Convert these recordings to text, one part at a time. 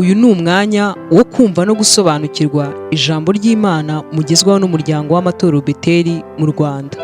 Uyu ni umwanya wo kumva no gusobanukirwa ijambo ry'Imana mugezwaho n'umuryango w'amatorero Beteli mu Rwanda.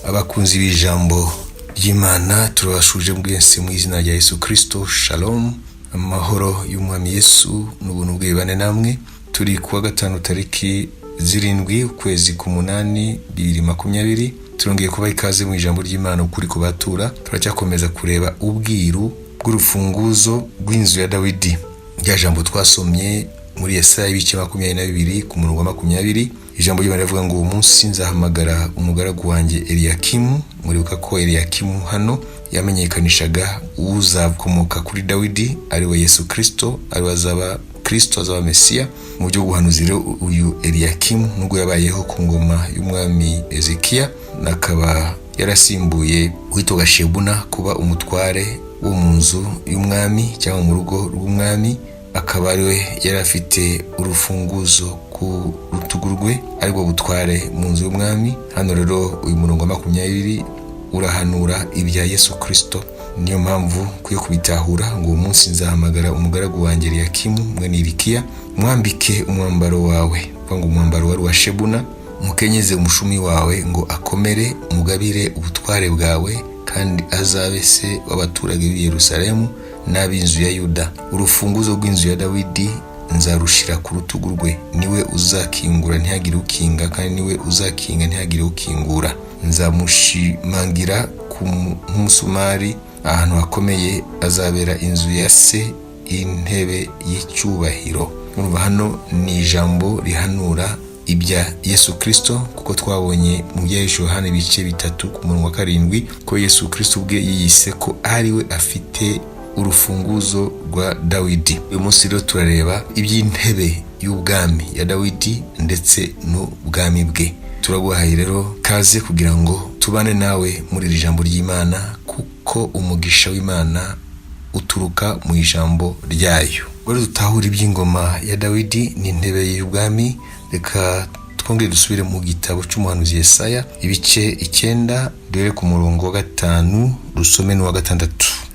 Abakunzi b'ijambo ry'Imana, turabasuhuje mwese mu izina rya Yesu Kirisito. Shalom, amahoro y'Umwami Yesu n'ubuntu bwe bane namwe. Turi kuwa gatanu, tariki 7 ukwezi k'umunani 2020. Turongeye kubaha ikaze mu ijambo ry'Imana, ukuri kubatura. Turacyakomeza kureba ubwiru bw'urufunguzo rw'inzu ya Dawidi, rya jambo twasomye muri Yesaya ibice 22 ku murongo wa 20. Ijambo ry'Imana rivuga ngo: "Uwo munsi nzahamagara umugaragu wanjye Eliyakimu." Muribuka ko Eliyakimu hano yamenyekanishaga uzakomoka kuri Dawidi, ari we Yesu Kirisito, ari we azaba Kirisito, azaba Mesiya mu buryo bw'ubuhanuzi. Rero uyu Eliyakimu, nubwo yabayeho ku ngoma y'umwami Ezekiya, akaba yarasimbuye uwitwaga Shebuna kuba umutware wo mu nzu y'umwami cyangwa mu rugo rw'umwami, akaba ari we yari afite urufunguzo ku rutugu rwe, aribwo butware mu nzu y'umwami. Hano rero uyu murongo wa 20 urahanura ibya Yesu Kirisito. Niyo mpamvu ukwiye kubitahura ngo: "Uwo munsi nzahamagara umugaragu wanjye Eliyakimu mwene Ilikiya, mwambike umwambaro wawe," ngo umwambaro wari uwa Shebuna, "mukenyeze umushumi wawe ngo akomere, mugabire ubutware bwawe, kandi azabe se w'abaturage b'i Yerusalemu n'ab'inzu ya Yuda. Urufunguzo rw'inzu ya Dawidi nzarushira ku rutugu rwe. Niwe uzakingura ntihagire ukinga, kandi niwe uzakinga ntihagire ukingura. Nzamushimangira nk'umusumari ahantu hakomeye, azabera inzu ya se intebe y'icyubahiro." Urumva hano ni ijambo rihanura ibya Yesu Kirisito, kuko twabonye mu bya Yohana ibice 3 ku murongo wa 7 ko Yesu Kirisito ubwe yiyise ko ari we afite urufunguzo rwa Dawidi. Uyu munsi rero turareba iby'intebe y'ubwami ya Dawidi ndetse n'ubwami bwe. Turaguhaye rero kaze kugira ngo tubane nawe muri iri jambo ry'Imana, kuko umugisha w'Imana uturuka mu ijambo ryayo. Ubwo dutahura iby'ingoma ya Dawidi n'intebe y'ubwami, reka twongere dusubire mu gitabo cy'umuhanuzi Yesaya ibice 9, duhere ku murongo wa 5 dusome n'uwa 6.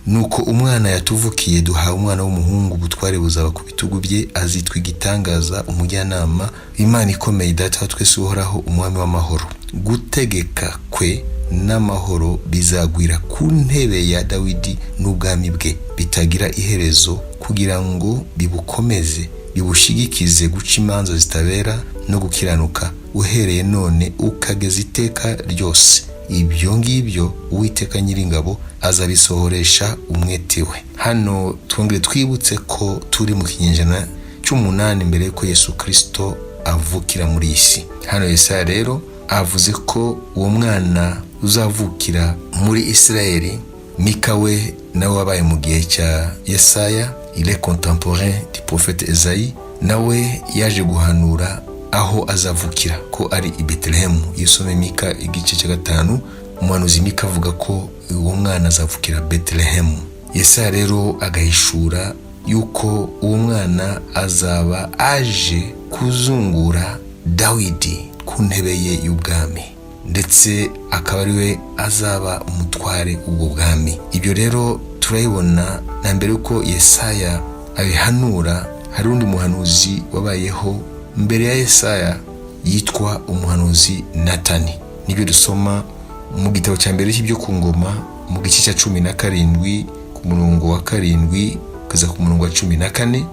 "Nuko umwana yatuvukiye, duhawe umwana w'umuhungu, ubutware buzaba ku bitugu bye, azitwa Igitangaza, Umujyanama, Imana ikomeye, Data wa twese uhoraho, Umwami w'amahoro. Gutegeka kwe n'amahoro bizagwira ku ntebe ya Dawidi n'ubwami bwe bitagira iherezo, kugira ngo bibukomeze bibushigikize guca imanza zitabera no gukiranuka, uhereye none ukageza iteka ryose. Ibyo ngibyo Uwiteka Nyiringabo azabisohoresha umwete we." Hano twongere twibutse ko turi mu kinyejana cy'umunani mbere y'uko Yesu Kirisito avukira muri iyi si. Hano Yesaya rero avuze ko uwo mwana uzavukira muri Isirayeli. Mika we nawe wabaye mu gihe cya Yesaya, il est contemporain du prophète Esaïe, nawe yaje guhanura aho azavukira ko ari i Betelehemu. Iyo usome Mika igice cya 5, umuhanuzi Mika avuga ko uwo mwana azavukira Betelehemu. Yesaya rero agahishura yuko uwo mwana azaba aje kuzungura Dawidi ku ntebe ye y'ubwami, ndetse akaba ari we azaba umutware w'ubwo bwami. Ibyo rero turabibona na mbere yuko Yesaya abihanura. Hari undi muhanuzi wabayeho mbere ya Yesaya yitwa umuhanuzi Natani. Nibyo dusoma mu gitabo cya mbere cy'ibyo ku ngoma, mu gice cya 17, ku murongo wa 7 kugeza ku murongo wa 14.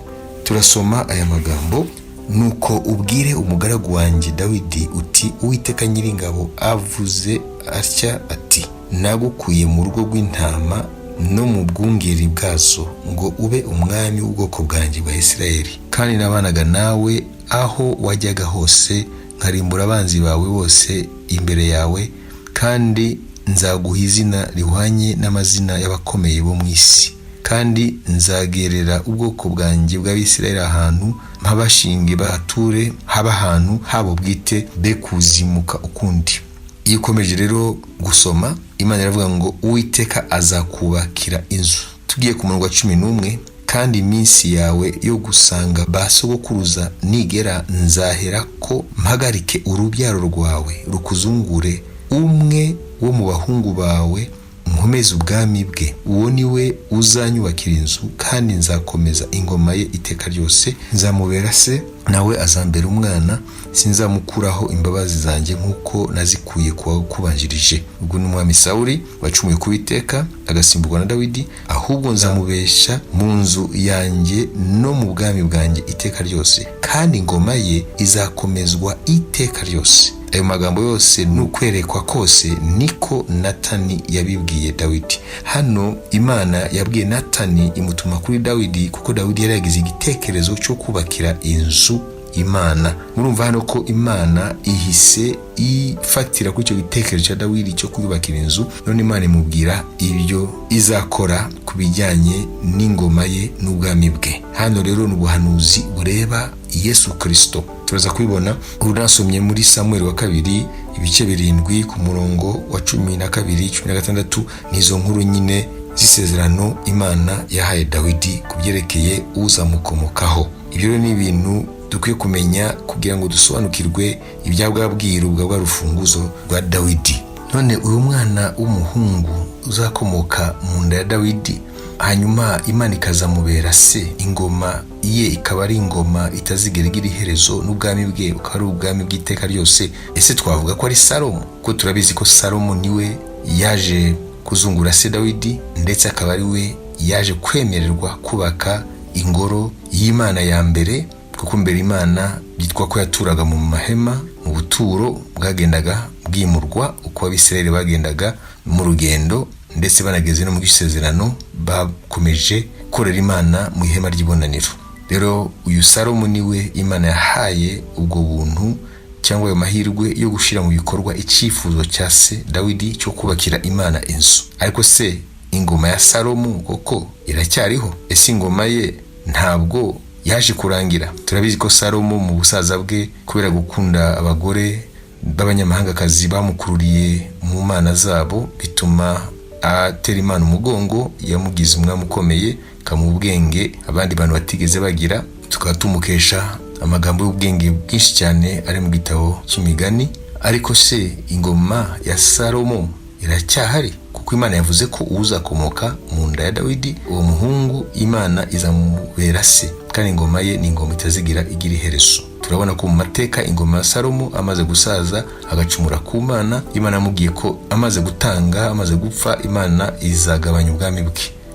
Turasoma aya magambo: "Nuko ubwire umugaragu wanjye Dawidi uti: 'Uwiteka Nyiringabo avuze atya ati: Nagukuye mu rugo rw'intama no mu bwungeri bwazo ngo ube umwami w'ubwoko bwanjye bwa Isirayeli. Kandi nabanaga nawe aho wajyaga hose, nkarimbura abanzi bawe bose imbere yawe. Kandi nzaguha izina rihwanye n'amazina y'abakomeye bo mu isi. Kandi nzagerera ubwoko bwanjye bw'Abisirayeli ahantu mpabashinge bahature, haba ahantu habo bwite, be kuzimuka ukundi.'" Iyo ukomeje rero gusoma, Imana iravuga ngo: "Uwiteka azakubakira inzu." Tugiye ku murongo wa 11: "Kandi iminsi yawe yo gusanga ba sogokuruza nigera, nzahera ko mpagarike urubyaro rwawe rukuzungure, umwe wo mu bahungu bawe. nkomeze ubwami bwe. Uwo ni we uzanyubakira inzu, kandi nzakomeza ingoma ye iteka ryose. Nzamubera se, nawe azambera umwana. Sinzamukuraho imbabazi zanjye nk'uko nazikuye ku wakubanjirije." Ubwo ni umwami Sawuli wacumuye ku Uwiteka agasimburwa na Dawidi. "Ahubwo nzamubesha mu nzu yanjye no mu bwami bwanjye iteka ryose, kandi ingoma ye izakomezwa iteka ryose." Ayo magambo yose n'ukwerekwa kose niko Natani yabibwiye Dawidi. Hano Imana yabwiye Natani, imutuma kuri Dawidi, kuko Dawidi yari yagize igitekerezo cyo kubakira inzu Imana. Murumva hano ko Imana ihise ifatira kuri icyo gitekerezo cya Dawidi cyo kuyubakira inzu. None Imana imubwira ibyo izakora ku bijyanye n'ingoma ye n'ubwami bwe. Hano rero ni ubuhanuzi bureba Yesu Kirisito, turaza kubibona. Ubu nasomye muri Samuel wa kabiri ibice 7 ku murongo wa 12, 16, n'izo nkuru nyine z'isezerano Imana yahaye Dawidi ku byerekeye uzamukomokaho. Ibyo rero ni ibintu dukwiye kumenya kugira ngo dusobanukirwe ibya bwa bwiru bwa rufunguzo rwa Dawidi. None uyu mwana w'umuhungu uzakomoka mu nda ya Dawidi, hanyuma Imana ikazamubera se, ingoma ye ikaba ari ingoma itazigera igira iherezo, n'ubwami bwe bukaba ari ubwami bw'iteka ryose, ese twavuga ko ari Salomo? Kuko turabizi ko Salomo niwe yaje kuzungura se Dawidi, ndetse akaba ari we yaje kwemererwa kubaka ingoro y'Imana ya mbere, kuko mbere Imana byitwa ko yaturaga mu mahema, mu buturo bwagendaga bwimurwa uko Abisirayeli bagendaga mu rugendo, ndetse banageze no mu isezerano bakomeje gukorera Imana mu ihema ry'ibonaniro. Rero uyu Salomo niwe Imana yahaye ubwo buntu cyangwa ayo mahirwe yo gushyira mu bikorwa icyifuzo cya se Dawidi cyo kubakira Imana inzu. Ariko se ingoma ya Salomo koko iracyariho? Ese ingoma ye ntabwo yaje kurangira? Turabizi ko Salomo mu busaza bwe, kubera gukunda abagore b'abanyamahangakazi bamukururiye mu mana zabo, bituma atera Imana umugongo yamugize umwami ukomeye, ikamuha ubwenge abandi bantu batigeze bagira, tukaba tumukesha amagambo y'ubwenge bwinshi cyane ari mu gitabo cy'Imigani. Ariko se ingoma ya Salomo iracyahari? Kuko Imana yavuze ko uzakomoka mu nda ya Dawidi, uwo muhungu Imana izamubera se, kandi ingoma ye ni ingoma itazigira igira iherezo. Turabona ko mu mateka ingoma ya Salomo, amaze gusaza agacumura ku Mana, Imana yamubwiye ko amaze gutanga, amaze gupfa, Imana izagabanya ubwami bwe,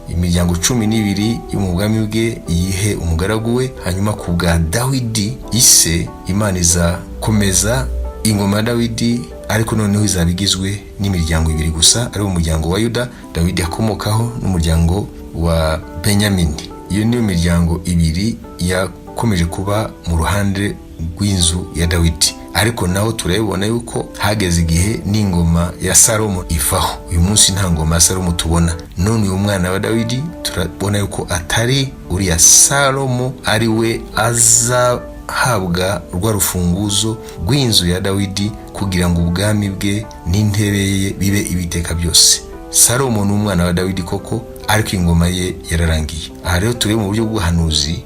imiryango 12 yo mu bwami bwe yihe umugaragu we. Hanyuma ku bwa Dawidi ise, Imana izakomeza ingoma ya Dawidi, ariko noneho izaba igizwe n'imiryango ibiri gusa, ari umuryango wa Yuda Dawidi akomokaho n'umuryango wa Benyamini. Iyo niyo miryango ibiri yakomeje kuba mu ruhande rw'inzu ya Dawidi. Ariko naho turabibona yuko hageze igihe n'ingoma ya Salomo ivaho. Uyu munsi nta ngoma ya Salomo tubona. None uyu mwana wa Dawidi turabona yuko atari uriya Salomo ari we azahabwa rwa rufunguzo rw'inzu ya Dawidi kugira ngo ubwami bwe n'intebe ye bibe ibiteka byose. Salomo ni umwana wa Dawidi koko, ariko ingoma ye yararangiye. Aha rero turebe mu buryo bw'ubuhanuzi,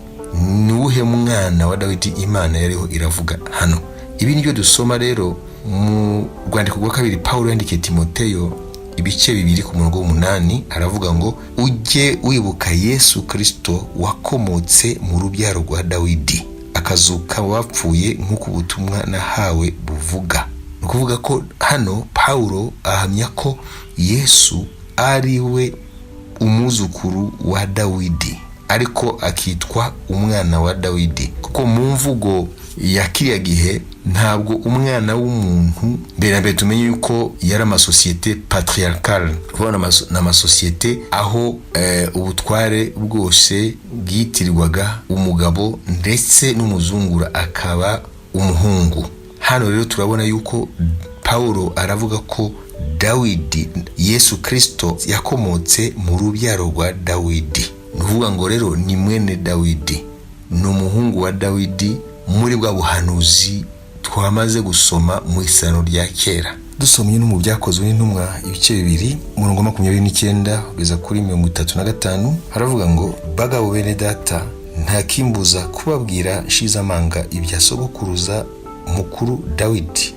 ni uwuhe mwana wa Dawidi Imana yariho iravuga hano? Ibi nibyo dusoma rero mu rwandiko rwa kabiri Paul yandikiye Timoteyo, ibice 2 ku murongo w'8. Aravuga ngo: "Ujye wibuka Yesu Kirisito wakomotse mu rubyaro rwa Dawidi, akazuka bapfuye, nk'uko ubutumwa nahawe buvuga." Ni ukuvuga ko hano Pawulo ahamya ko Yesu ari we umwuzukuru wa Dawidi, ariko akitwa umwana wa Dawidi, kuko mu mvugo ya kiriya gihe ntabwo umwana w'umuntu, mbere na mbere tumenye yuko yari amasosiyete patriarcale, kuvuga ni amasosiyete aho ubutware bwose bwitirirwaga umugabo, ndetse n'umuzungura akaba umuhungu. Hano rero turabona yuko Pawulo aravuga ko Dawidi, Yesu Kirisito, yakomotse mu rubyaro rwa Dawidi. Ni ukuvuga ngo rero ni mwene Dawidi, ni umuhungu wa Dawidi muri bwa buhanuzi twamaze gusoma mu Isano rya Kera. Dusomye no mu Byakozwe n'Intumwa ibice 2, umurongo 29 kugeza kuri 35, haravuga ngo: "Bagabo bene data, nta kimbuza kubabwira nshize amanga ibya sogokuruza mukuru Dawidi,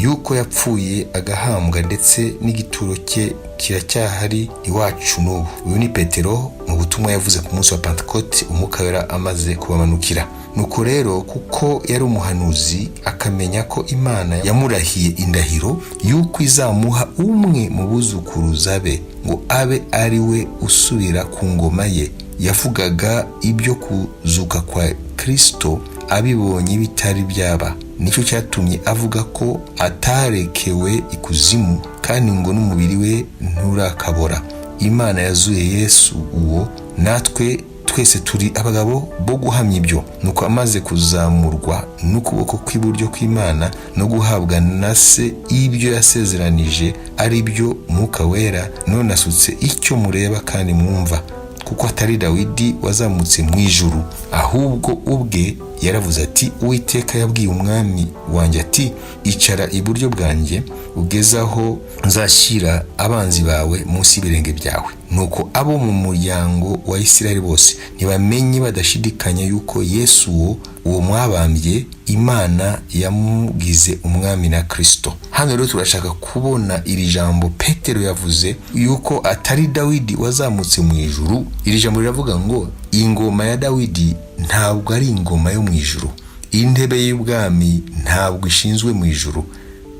Yuko yapfuye agahambwa, ndetse n'igituro cye kiracyahari iwacu n'ubu. Uyu ni Petero mu butumwa yavuze ku munsi wa Pentekote, Umwuka Wera amaze kubamanukira. Nuko rero, kuko yari umuhanuzi, akamenya ko Imana yamurahiye indahiro y'uko izamuha umwe mu buzukuruza be ngo abe ari we usubira ku ngoma ye, yavugaga ibyo kuzuka kwa Kristo abibonye bitari byaba. Nicyo cyatumye avuga ko atarekewe ikuzimu, kandi ngo n'umubiri we nturakabora. Imana yazuye Yesu uwo, natwe twese turi abagabo bo guhamya ibyo. Nuko amaze kuzamurwa n'ukuboko kw'iburyo kw'Imana no guhabwa na Se ibyo yasezeranije, ari byo Mwuka Wera, none asutse icyo mureba kandi mwumva. Kuko atari Dawidi wazamutse mu ijuru, ahubwo ubwe yaravuze ati: 'Uwiteka yabwiye Umwami wanjye ati: Icara iburyo bwanjye ugeze aho nzashyira abanzi bawe munsi y'ibirenge byawe.' Nuko abo mu muryango wa Isirayeli bose ntibamenye badashidikanya yuko Yesu uwo mwabambye, Imana yamugize Umwami na Kristo." Hano rero turashaka kubona iri jambo Petero yavuze yuko atari Dawidi wazamutse mu ijuru. Iri jambo riravuga ngo ingoma ya Dawidi ntabwo ari ingoma yo mu ijuru, intebe y'ubwami ntabwo ishinzwe mu ijuru.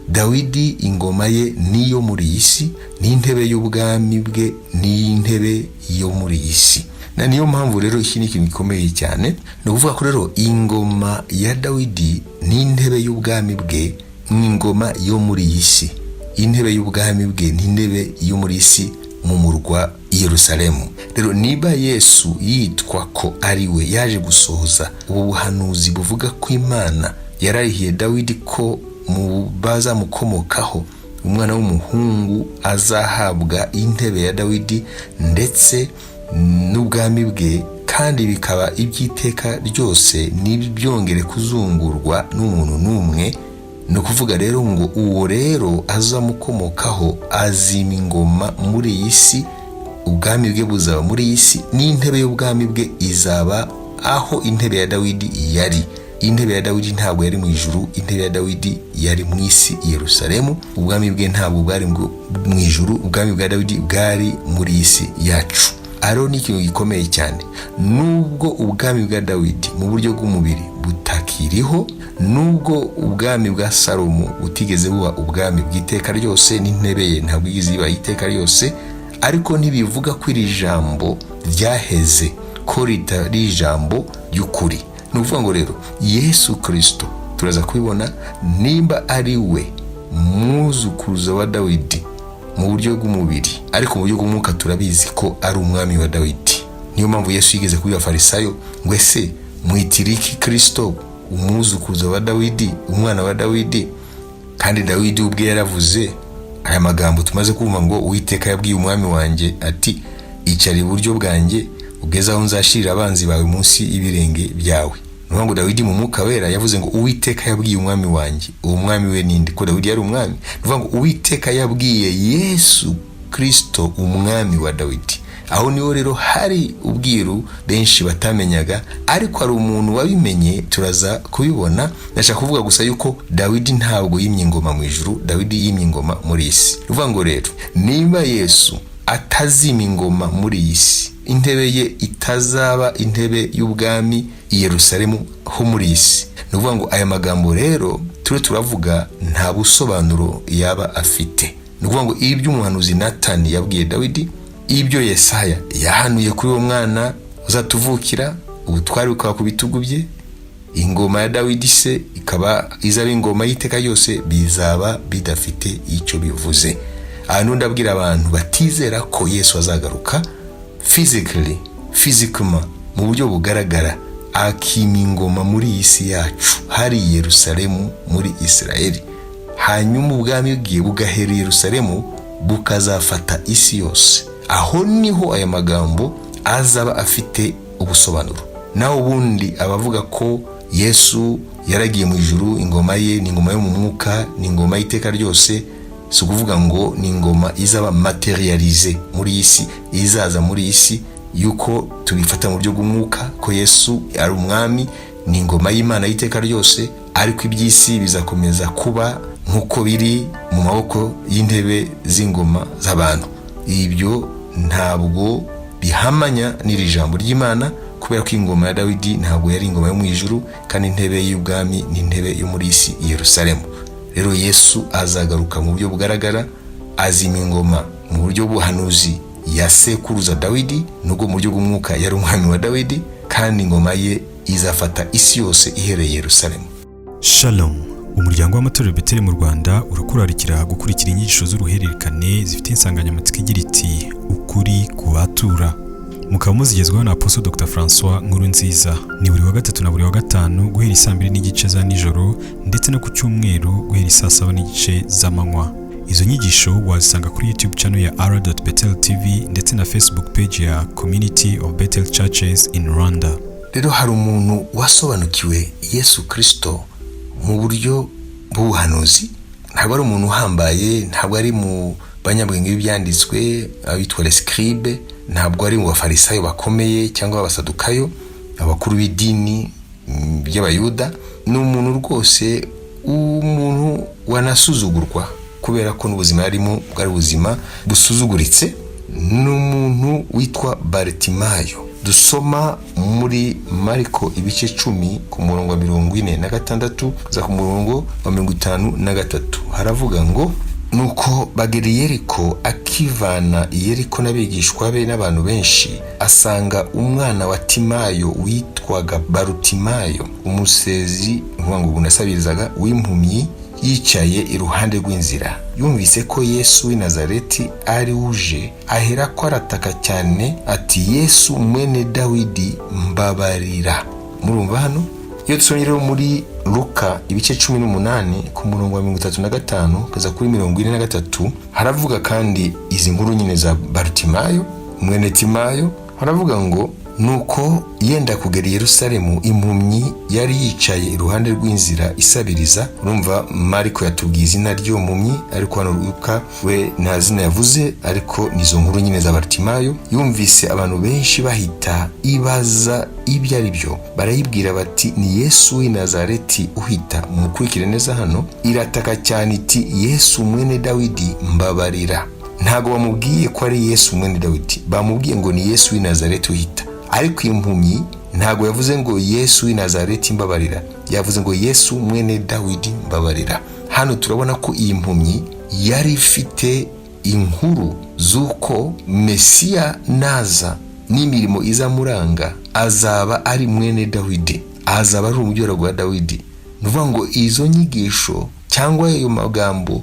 Dawidi ingoma ye niyo muri iyi si, n'intebe y'ubwami bwe n'intebe yo muri iyi si. Na niyo mpamvu rero iki ni ikintu gikomeye cyane. Ni ukuvuga ko rero ingoma ya Dawidi n'intebe y'ubwami bwe ni ingoma yo muri iyi si. Intebe y'ubwami bwe ni intebe yo muri iyi si, mu murwa i Yerusalemu. Rero niba Yesu yitwa ko ari we yaje gusohoza ubu buhanuzi buvuga ko Imana yararihiye Dawidi ko mu bazamukomokaho umwana w'umuhungu azahabwa intebe ya Dawidi ndetse n'ubwami bwe, kandi bikaba iby'iteka ryose, ntibyongere kuzungurwa n'umuntu n'umwe, ni ukuvuga rero ngo uwo rero azamukomokaho azima ingoma muri iyi si, ubwami bwe buzaba muri iyi si, n'intebe y'ubwami bwe izaba aho intebe ya Dawidi yari. Intebe ya Dawidi ntabwo yari mu ijuru, intebe ya Dawidi yari mu isi i Yerusalemu. Ubwami bwe ntabwo bwari mu ijuru, ubwami bwa Dawidi bwari muri iyi si yacu. Aro ni ikintu gikomeye cyane. Nubwo ubwami bwa Dawidi mu buryo bw'umubiri butakiriho, nubwo ubwami bwa Salomo butigeze buba ubwami bw'iteka ryose, n'intebe ye ntabwo igeze iba iteka ryose, ariko ntibivuga ko iri jambo ryaheze, ko ritari ijambo ry'ukuri. Ni ukuvuga ngo rero Yesu Kirisito, turaza kubibona, nimba ari we mwuzukuruza wa Dawidi mu buryo bw'umubiri, ariko mu buryo bw'umwuka turabizi ko ari umwami wa Dawidi. Niyo mpamvu Yesu yigeze kubwira Abafarisayo ngo: "Ese mwitira iki Kirisito, umwuzukuruza wa Dawidi, umwana wa Dawidi, kandi Dawidi ubwe yaravuze aya magambo tumaze kumva ngo: 'Uwiteka yabwiye Umwami wanjye ati: Icara iburyo bwanjye ugeze aho nzashirira abanzi bawe munsi y'ibirenge byawe'?" Ni ukuvuga ngo Dawidi mu Mwuka Wera yavuze ngo: "Uwiteka yabwiye Umwami wanjye." Uwo mwami we ninde, ko Dawidi yari umwami? Ni ukuvuga ngo Uwiteka yabwiye Yesu Kirisito, umwami wa Dawidi. Aho niho rero hari ubwiru benshi batamenyaga, ariko hari umuntu wabimenye, turaza kubibona. Ndashaka kuvuga gusa yuko Dawidi ntabwo yimye ingoma mu ijuru, Dawidi yimye ingoma muri iyi si. Ni ukuvuga ngo rero niba Yesu atazima ingoma muri iyi si, intebe ye itazaba intebe y'ubwami i Yerusalemu ho muri iyi si, ni ukuvuga ngo aya magambo rero turiho turavuga nta busobanuro yaba afite. Ni ukuvuga ngo ibyo umuhanuzi Natani yabwiye Dawidi, ibyo Yesaya yahanuye kuri uwo mwana uzatuvukira, ubutware bukaba ku bitugu bye, ingoma ya Dawidi se ikaba izaba ingoma y'iteka yose, bizaba bidafite icyo bivuze. Aha ndabwira abantu batizera ko Yesu azagaruka physically, physiquement, mu buryo bugaragara, akima ingoma muri iyi si yacu hari i Yerusalemu muri Isirayeli, hanyuma ubwami bwe bugahera i Yerusalemu bukazafata isi yose. Aho niho aya magambo azaba afite ubusobanuro. Naho ubundi abavuga ko Yesu yaragiye mu ijuru, ingoma ye ni ingoma yo mu mwuka, ni ingoma y'iteka ryose, si ukuvuga ngo ni ingoma izaba matérialisée muri iyi si, izaza muri iyi si, yuko tubifata mu buryo bw'umwuka ko Yesu ari umwami, ni ingoma y'Imana y'iteka ryose, ariko iby'isi bizakomeza kuba Nk'uko biri mu maboko y'intebe z'ingoma z'abantu. Ibyo ntabwo bihamanya n'iri jambo ry'Imana, kubera ko ingoma ya Dawidi ntabwo yari ingoma yo mu ijuru, kandi intebe y'ubwami ni intebe yo muri isi i Yerusalemu. Rero Yesu azagaruka mu buryo bugaragara, azima ingoma mu buryo buhanuzi ya sekuruza Dawidi, nubwo mu buryo bw'umwuka yari umwami wa Dawidi, kandi ingoma ye izafata isi yose ihereye Yerusalemu. Shalom! Umuryango w'amatorero Beteli mu Rwanda urakurarikira gukurikira inyigisho z'uruhererekane zifite insanganyamatsiko igira iti "Ukuri ku batura", mukaba muzigezwaho na Apostle Dr Francois Nkurunziza. Ni buri wa gatatu na buri wa gatanu guhera isaa 2:30 za nijoro, ndetse no ku cyumweru guhera isaa 7:30 z'amanywa. Izo nyigisho wazisanga kuri YouTube channel ya r Bethel TV ndetse na Facebook page ya Community of Bethel Churches in Rwanda. Rero hari umuntu wasobanukiwe Yesu Kirisito mu buryo bw'ubuhanuzi. Ntabwo ari umuntu uhambaye, ntabwo ari mu banyabwenge b'ibyanditswe abitwa les scribes, ntabwo ari mu bafarisayo bakomeye cyangwa abasadukayo, abakuru b'idini ry'Abayuda. Ni umuntu rwose, umuntu wanasuzugurwa, kubera ko n'ubuzima yarimo bwari ubuzima busuzuguritse. Ni umuntu witwa Baritimayo, dusoma muri Mariko ibice 10 ku murongo wa 46 kuza ku murongo wa 53. Haravuga ngo: "Nuko bagera i Yeriko. Akivana i Yeriko n'abigishwa be n'abantu benshi, asanga umwana wa Timayo witwaga Barutimayo, umusezi", nkuvuga ngo unasabirizaga, "w'impumyi, yicaye iruhande rw'inzira. Yumvise ko Yesu w'i Nazareti ari uje, aherako arataka cyane ati: 'Yesu mwene Dawidi, mbabarira.'" Murumva hano, iyo dusomye rero muri Luka ibice 18 ku murongo wa 35 kugeza kuri 43, haravuga kandi izi nkuru nyine za Barutimayo mwene Timayo. Haravuga ngo: "Nuko yenda kugera i Yerusalemu, impumyi yari yicaye iruhande rw'inzira isabiriza." Urumva, Mariko yatubwiye izina ry'uwo mpumyi, ariko hano Luka we nta zina yavuze, ariko nizo nkuru nyine za Barutimayo. "Yumvise abantu benshi bahita, ibaza ibyo ari byo. Barayibwira bati: 'Ni Yesu w'i Nazareti uhita.' Mukurikire neza hano. Irataka cyane iti: 'Yesu mwene Dawidi, mbabarira.'" Ntabwo bamubwiye ko ari Yesu mwene Dawidi, bamubwiye ngo ni Yesu w'i Nazareti uhita. Ariko impumyi ntabwo yavuze ngo "Yesu w'i Nazareti, mbabarira", yavuze ngo "Yesu mwene Dawidi, mbabarira". Hano turabona ko iyi mpumyi yari ifite inkuru z'uko Mesiya naza n'imirimo izamuranga azaba ari mwene Dawidi, azaba ari umubyara rwa Dawidi. Ni ukuvuga ngo izo nyigisho cyangwa ayo magambo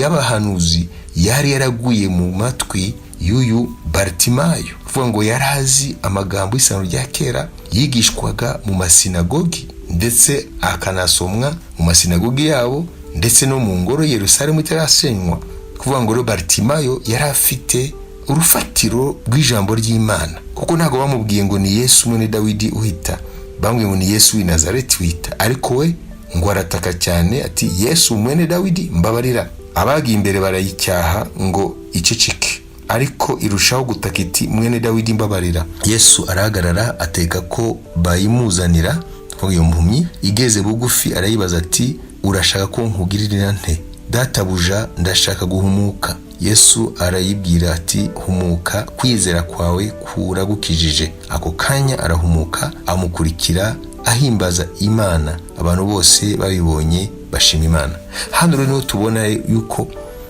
y'abahanuzi yari yaraguye mu matwi y'uyu Baritimayo. Kuvuga ngo yari azi amagambo y'isano rya kera yigishwaga mu masinagogi, ndetse akanasomwa mu masinagogi yabo, ndetse no mu ngoro Yerusalemu itarasenywa. Kuvuga ngo rero Baritimayo yari afite urufatiro rw'ijambo ry'Imana, kuko ntabwo bamubwiye ngo ni Yesu mwene Dawidi uhita, bamubwiye ngo ni Yesu w'i Nazareti uhita. Ariko we ngo arataka cyane ati: "Yesu mwene Dawidi, mbabarira." Abagiye imbere barayicyaha ngo iceceke, ariko irushaho gutaka iti: "Mwene Dawidi, mbabarira." Yesu arahagarara, ateka ko bayimuzanira. Iyo mpumyi igeze bugufi, arayibaza ati: "Urashaka ko nkugirira nte?" "Databuja, ndashaka guhumuka." Yesu arayibwira ati: "Humuka, kwizera kwawe kuragukijije." Ako kanya arahumuka, amukurikira ahimbaza Imana. Abantu bose babibonye bashima Imana. Hano rero niho tubona yuko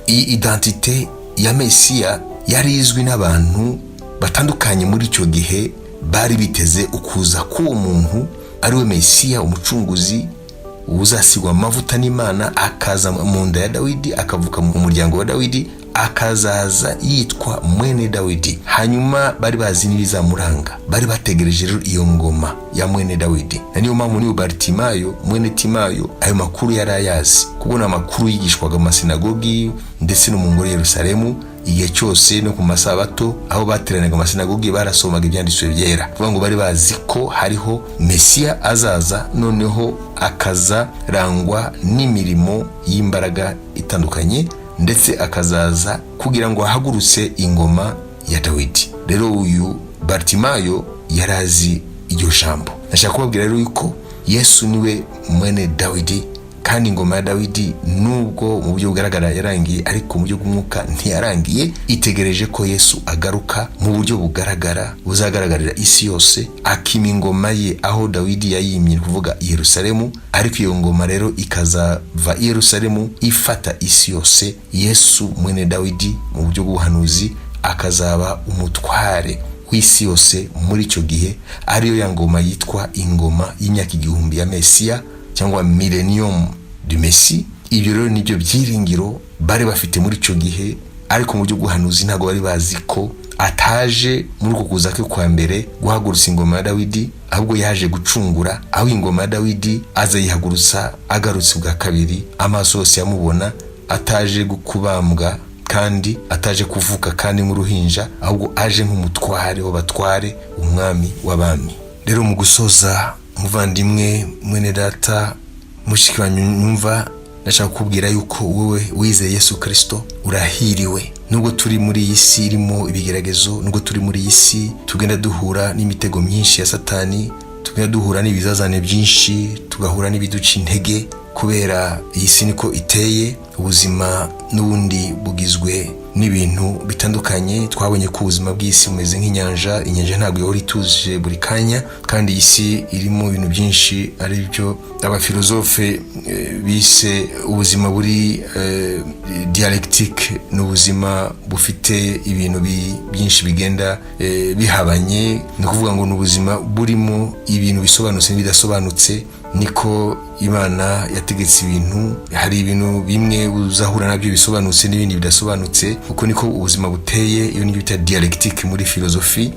iyi identité ya Mesiya yari izwi n'abantu batandukanye muri icyo gihe. Bari biteze ukuza k'uwo muntu ari we Mesiya, umucunguzi uzasigwa amavuta n'Imana, akaza mu nda ya Dawidi, akavuka mu muryango wa Dawidi, akazaza yitwa mwene Dawidi. Hanyuma bari bazi n'ibizamuranga, bari bategereje rero iyo ngoma ya mwene Dawidi. Na niyo mpamvu niyo Baritimayo mwene Timayo ayo makuru yari ayazi, kuko ni amakuru yigishwaga mu masinagogi ndetse no mu ngoro Yerusalemu igihe cyose, no ku masabato aho bateranaga amasinagogi barasomaga ibyanditswe byera. Kuvuga ngo bari bazi ko hariho Mesiya azaza, noneho akazarangwa n'imirimo y'imbaraga itandukanye, ndetse akazaza kugira ngo ahagurutse ingoma ya Dawidi. Rero uyu Baritimayo yari azi iryo jambo. Ndashaka kubabwira rero yuko Yesu niwe mwene Dawidi. Kandi ingoma ya Dawidi, nubwo mu buryo bugaragara yarangiye, ariko mu buryo bw'umwuka ntiyarangiye. Itegereje ko Yesu agaruka mu buryo bugaragara, buzagaragarira isi yose, akima ingoma ye aho Dawidi yayimye, ni kuvuga i Yerusalemu. Ariko iyo ngoma rero ikazava i Yerusalemu ifata isi yose. Yesu mwene Dawidi mu buryo bw'ubuhanuzi akazaba umutware w'isi yose muri icyo gihe, ariyo ya ngoma yitwa ingoma y'imyaka 1000 ya Mesiya, cyangwa millennium du Messie. Ibyo rero nibyo byiringiro bari bafite muri icyo gihe, ariko mu buryo bw'ubuhanuzi ntabwo bari bazi ko ataje muri uko kuza kwe kwa mbere guhagurutsa ingoma ya Dawidi, ahubwo yaje gucungura, aho ingoma ya Dawidi aza yihagurutsa agarutse bwa kabiri, amaso yose yamubona, ataje kubambwa kandi ataje kuvuka kandi nk'uruhinja, ahubwo aje nk'umutware w'abatware, umwami w'abami. Rero mu gusoza, muvandimwe, mwene data, mushiki wanyu nyumva, ndashaka kukubwira yuko wowe wizeye Yesu Kirisito urahiriwe. Nubwo turi muri iyi si irimo ibigeragezo, nubwo turi muri iyi si tugenda duhura n'imitego myinshi ya Satani, tugenda duhura n'ibizazane byinshi, tugahura n'ibiduca intege, kubera iyi si niko iteye. Ubuzima n'ubundi bugizwe n'ibintu bitandukanye. Twabonye ko ubuzima bw'isi bumeze nk'inyanja. Inyanja ntabwo ihora ituje buri kanya, kandi iyi si irimo ibintu byinshi, ari byo abafilozofe bise ubuzima buri dialectique. Ni ubuzima bufite ibintu byinshi bigenda bihabanye. Ni ukuvuga ngo ni ubuzima burimo ibintu bisobanutse n'ibidasobanutse. Niko Imana yategetse ibintu. Hari ibintu bimwe uzahura nabyo bisobanutse n'ibindi bidasobanutse. Uko niko ubuzima buteye. Iyo niyo bita dialectique muri filozofi.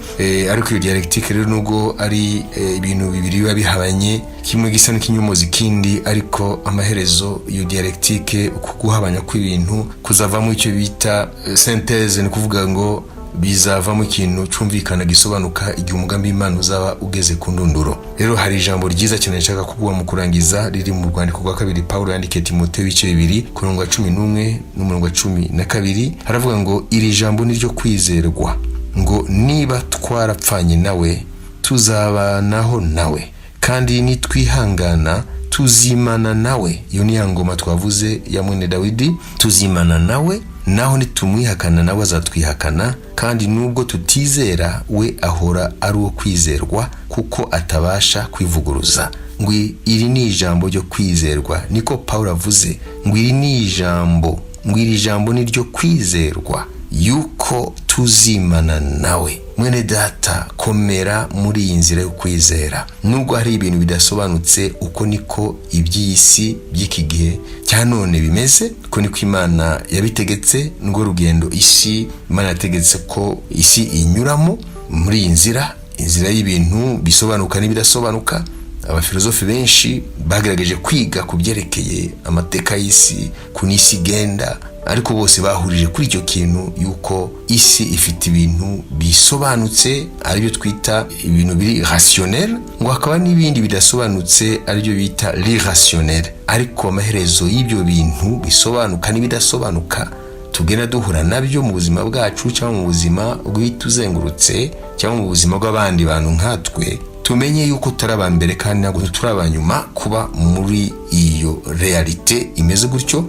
Ariko iyo dialectique rero, nubwo ari ibintu bibiri biba bihabanye, kimwe gisa n'ikinyomoza ikindi, ariko amaherezo iyo dialectique, uku guhabanya kw'ibintu, kuzavamo icyo bita synthèse. Ni ukuvuga ngo bizavamo ikintu cyumvikana, gisobanuka, igihe umugambi w'Imana uzaba ugeze ku ndunduro. Rero hari ijambo ryiza cyane nshaka kuguha mu kurangiza, riri mu rwandiko rwa kabiri Pawulo yandikiye Timoteyo, ibice 2, ku murongo wa 11 n'umurongo wa 12. Haravuga ngo: "Iri jambo ni ryo kwizerwa, ngo niba twarapfanye nawe, tuzabanaho nawe, kandi nitwihangana, tuzimana nawe." Iyo ni ya ngoma twavuze ya mwene Dawidi. "Tuzimana nawe, naho nitumwihakana, nawe azatwihakana. Kandi nubwo tutizera, we ahora ari uwo kwizerwa, kuko atabasha kwivuguruza." Ngo iri ni ijambo ryo kwizerwa, niko Paul avuze, ngo iri ni ijambo, ngo iri jambo ni ryo kwizerwa, yuko tuzimana nawe. Mwene data, komera muri iyi nzira yo kwizera, nubwo hari ibintu bidasobanutse. Uko niko iby'iyi si by'iki gihe cya none bimeze, uko niko Imana yabitegetse, nirwo rugendo isi Imana yategetse ko isi inyuramo muri iyi nzira, inzira y'ibintu bisobanuka n'ibidasobanuka. Abafilozofi benshi bagerageje kwiga ku byerekeye amateka y'isi, ku n'isi igenda, ariko bose bahurije kuri icyo kintu yuko isi ifite ibintu bisobanutse, aribyo twita ibintu biri rationnel, ngo hakaba n'ibindi bidasobanutse, aribyo bita l'irrationnel. Ariko amaherezo y'ibyo bintu bisobanuka n'ibidasobanuka tugenda duhura nabyo mu buzima bwacu, cyangwa mu buzima bw'ibituzengurutse, cyangwa mu buzima bw'abandi bantu nkatwe, tumenye yuko tutari aba mbere kandi ntabwo turi aba nyuma kuba muri iyo réalité imeze gutyo.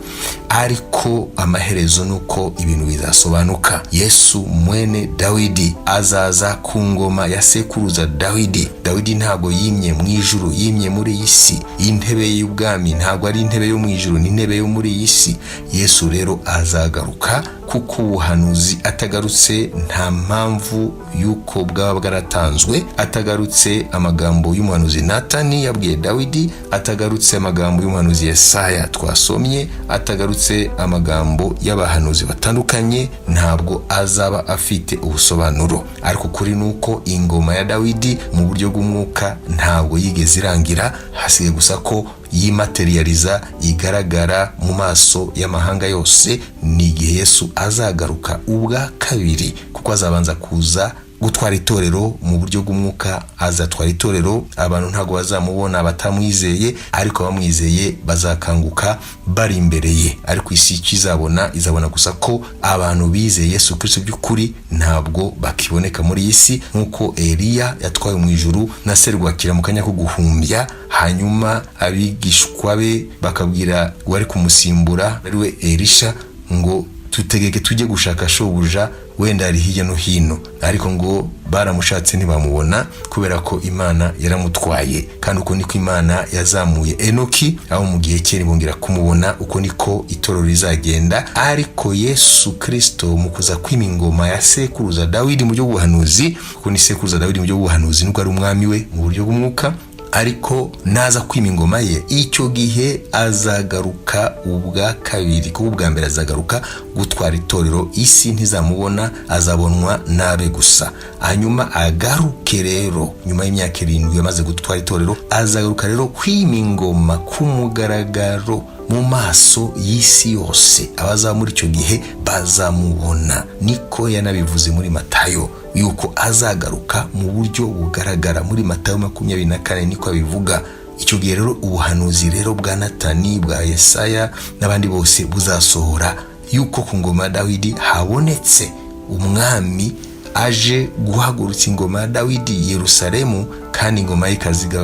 Ariko amaherezo ni uko ibintu bizasobanuka. Yesu mwene Dawidi azaza ku ngoma ya sekuruza Dawidi. Dawidi ntabwo yimye mu ijuru, yimye muri iyi si. Intebe y'ubwami ntabwo ari intebe yo mu ijuru, ni intebe yo muri iyi si. Yesu rero azagaruka, kuko ubuhanuzi atagarutse nta mpamvu y'uko bwaba bwaratanzwe. Atagarutse, amagambo y'umuhanuzi Natani yabwiye Dawidi, atagarutse, amagambo y'umuhanuzi Yesaya twasomye, atagarutse, amagambo y'abahanuzi batandukanye ntabwo azaba afite ubusobanuro. Ariko kuri ni uko ingoma ya Dawidi mu buryo bw'umwuka ntabwo yigeze irangira, hasigaye gusa ko yimaterializa, igaragara mu maso y'amahanga yose. Ni igihe Yesu azagaruka ubwa kabiri, kuko azabanza kuza. Gutwara itorero mu buryo bw'umwuka, azatwara itorero, abantu ntabwo bazamubona batamwizeye, ariko abamwizeye bazakanguka bari imbere ye. Ariko isi icyo izabona, izabona gusa ko abantu bizeye Yesu Kristo by'ukuri ntabwo bakiboneka muri iyi si, nk'uko Eliya yatwawe mu ijuru na serwakira mu kanya ko guhumbya, hanyuma abigishwa be bakabwira uwari kumusimbura, ariwe Elisha, ngo tutegeke tujye gushaka shobuja, wenda ari hirya no hino. Ariko ngo baramushatse ntibamubona, kubera ko Imana yaramutwaye. Kandi uko niko Imana yazamuye Enoki, aho mu gihe cye ntibongera kumubona, uko niko itorero rizagenda. Ariko Yesu Kirisito mu kuza kwima ingoma ya sekuruza Dawidi mu buryo bw'ubuhanuzi, kuko ni sekuruza Dawidi mu buryo bw'ubuhanuzi, nubwo ari umwami we mu buryo bw'umwuka, ariko naza kwima ingoma ye, icyo gihe azagaruka ubwa kabiri, kuko ubwa mbere azagaruka gutwara itorero, isi ntizamubona, azabonwa n'abe gusa. Hanyuma agaruke rero nyuma y'imyaka 7 yamaze gutwara itorero, azagaruka rero kwima ingoma ku mugaragaro mu maso y'isi yose. Abazaba muri icyo gihe bazamubona. Niko yanabivuze muri Matayo, yuko azagaruka mu buryo bugaragara. Muri Matayo 24 niko abivuga. Icyo gihe rero ubuhanuzi rero bwa Natani, bwa Yesaya n'abandi bose buzasohora, yuko ku ngoma ya Dawidi habonetse umwami aje guhagurutsa ingoma ya Dawidi Yerusalemu, kandi ingoma ye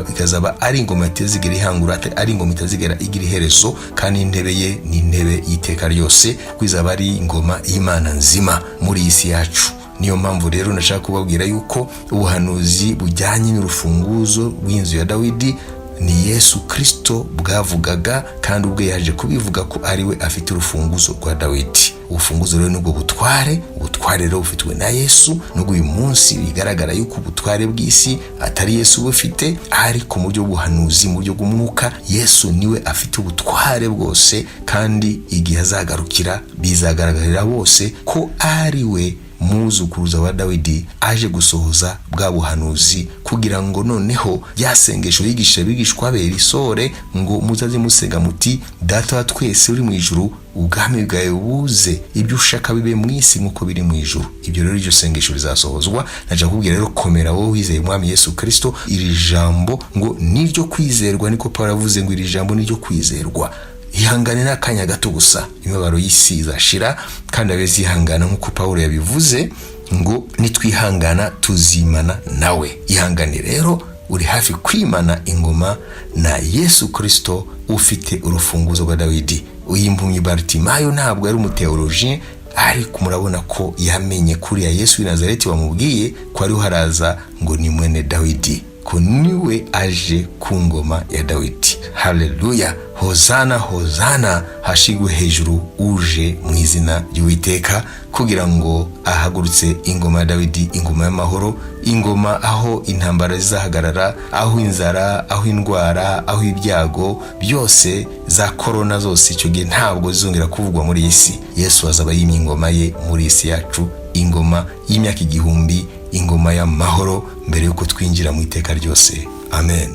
ikazaba ari ingoma itazigera ihangura, ari ingoma itazigera igira iherezo, kandi intebe ye ni intebe y'iteka ryose, kuko izaba ari ingoma y'Imana nzima muri iyi si yacu. Niyo mpamvu rero ndashaka kubabwira yuko ubuhanuzi bujyanye n'urufunguzo rw'inzu ya Dawidi ni Yesu Kirisito bwavugaga, kandi ubwe yaje kubivuga ko ari we afite urufunguzo rwa Dawidi. Ubufunguzo rero nubwo butware, ubutware rero bufitwe na Yesu, nubwo uyu munsi bigaragara yuko ubutware bw'isi atari Yesu bufite, ariko mu buryo bw'ubuhanuzi, mu buryo bw'umwuka, Yesu niwe afite ubutware bwose. Kandi igihe azagarukira bizagaragarira bose ko ari we muzukuruza wa Dawidi aje gusohoza bwa buhanuzi, kugira ngo noneho rya sengesho yigisha abigishwa be risohore, ngo muzaze musenga muti: "Data wa twese uri mu ijuru, ubwami bwawe buze, ibyo ushaka bibe mu isi nk'uko biri mu ijuru." Ibyo rero, iryo sengesho rizasohozwa. Najya kubwira rero, komera wowe wizeye Umwami Yesu Kirisito. Iri jambo ngo niryo kwizerwa, niko Paul yavuze ngo iri jambo niryo kwizerwa. Ihangane n'akanya gato gusa, imibabaro y'isi izashira, kandi abezihangana, nk'uko Paul yabivuze ngo nitwihangana tuzimana nawe. Ihangane rero, uri hafi kwimana ingoma na Yesu Kirisito ufite urufunguzo rwa Dawidi. Uyu impumyi Baritimayo ntabwo yari umuteologien, ariko murabona ko yamenye kuriya Yesu w'i Nazareti wamubwiye ko ariho haraza, ngo ni mwene Dawidi, ko niwe aje ku ngoma ya Dawidi. Haleluya, hozana, hozana, hashigwe hejuru uje mu izina ry'Uwiteka, kugira ngo ahagurutse ingoma ya Dawidi, ingoma y'amahoro, ingoma aho intambara zizahagarara, aho inzara, aho indwara, aho ibyago byose za korona zose, icyo gihe ntabwo zizongera kuvugwa muri iyi si. Yesu azaba yimye ingoma ye muri iyi si yacu, ingoma y'imyaka 1000, ingoma y'amahoro, mbere y'uko twinjira mu iteka ryose. Amen.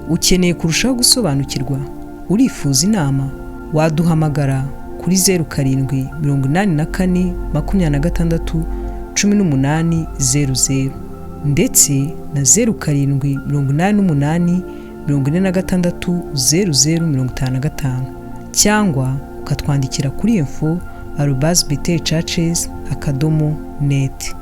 Ukeneye kurushaho gusobanukirwa? Urifuza inama? Waduhamagara kuri 0784 26 18 00, ndetse na 0788 46 00 55, cyangwa ukatwandikira kuri info@betelchurches.net.